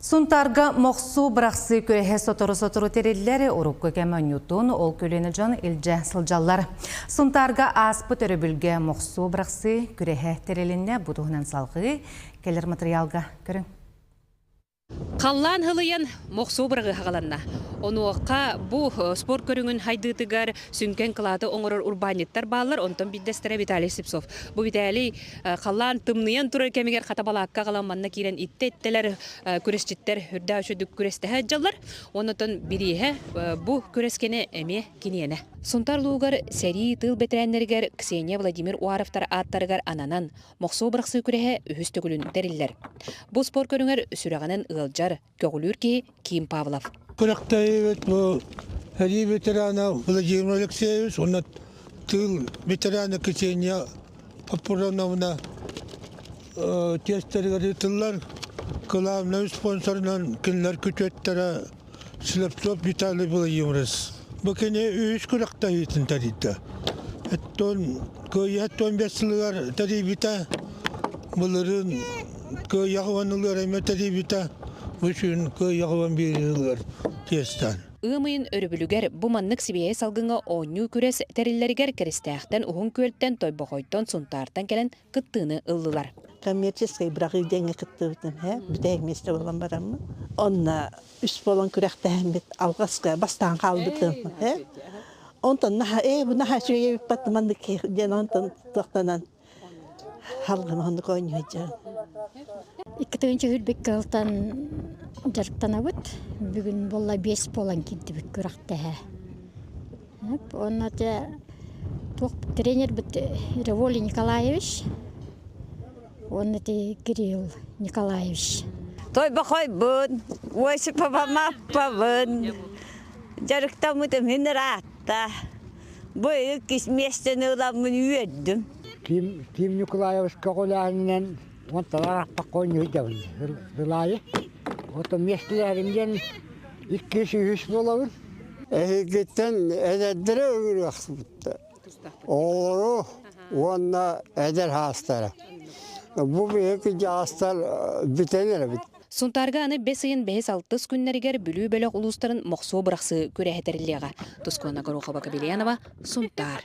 Сунтаарга мохсуу бырахсыы күрэһэ сотору-сотору тэриллэр, урукку кэм оонньуутун ол көлүөнэ дьон илдьэ сылдьаллар. Сунтаарга ааспыт өрөбүлгэ мохсуу бырахсыы күрэһэ тэрилиннэ. Бу туһунан салҕыы кэлэр матырыйаалга көрүҥ. Халлаан һылыйан мохсуо быраҕыы хаҕаланна. Онуоха бу спорт көрүҥүн хайдыытыгар сүҥкэн кылааты оҥорор урбаанньыттар бааллар. Онтон биирдэстэрэ Виталий Слепцов. Бу Виталий халлаан тымныйан турар кэмигэр хата балаакка аҕалан манна киирэн иттэ-иттэлэр күрэсчиттэр үрдээх үчүгдүк күрэстэһэ сылдьаллар. Оннотон бирииһэ бу күрэскэни эмиэ киниэнэ. Сунтаар улуугар сэрии тыыл бэтэрээннэригэр Ксения Владимир Уаровтар ааттарыгар ананан мохсуо бырахсыы күрэһэ үһүс төгүлүн тэриллэр. Бу спорт көрүҥэр сүрэҕинэн ыалдьар, көҕүлүүр киһи Ким Павлов. Күрэхтэһиибит бу сэрии ветерана Владимир Алексеевич уонна тыыл ветерана Ксения Папуроновна тиэстэригэр ыытыллар. Кылаабынай спонсорунан кинилэр күтүөттэрэ Слепцов Виталий Владимирович. Бу кини үһүс күрэхтэһиитин тэрийдэ. Оттон кыайыһа 15 сылыгар тэрийбитэ, былырыын кыайыаҕа уон эмэ тэрийбитэ, бу сүрүн кыайыаҕа 11 ылыар тиэстэн. Ыам ыйын өрөбүлүгэр бу маннык сибиэһэй салгыҥҥа оонньуу күрэс тэриллэригэр Кэристээхтэн, Уһун Күөлтэн, Тойбохойтон, Сунтаартан кэлэн кыттыыны ыллылар. Коммерческай быраҕыы диэҥҥэ кыттыбытым, бүтэһик миэстэ буолан бараммын. Онно үс буолан күрэхтэһэммит алҕаска бастаан хаалбытым. Онтон наһаа ээ бу наһаа үчүгэй эбиппат маннык диэн онтон туохтанан халгын оннук оонньуу сылдьабын. Икки тыһыынча кылтан дьарыктанабыт. Бүгүн буолла биэс буолан киирдибит күрэхтэһэ. Уонна те туох тренербит Револий Николаевич уонна ти Кирилл Николаевич. Тойбохойбун, Осипова Маппабын, дьарыктаммытым иһин ыраатта. Бу иккис миэстэни ыламмын үөрдүм. Ким, Ким Николаевич көҕүлээһининэн уонталар аппакка оонньуу сылаайы. Оттон миэстэлэрим диэн иккис, үһүс буолабын. Эһигиттэн эдэрдэрэ ыҥырыахсыбыттар. Оҕолору уонна эдэр хаастара. Бу биһиги дьаастар бүтэн эрэбит. Сунтаарга аны бэс ыйын бэһис-алтыс күннэригэр Бүлүү бөлөх улуустарын мохсуо бырахсыы күрэһэ тэриллиэҕэ. Тускуана Горохова-Кабельянова, Сунтаар.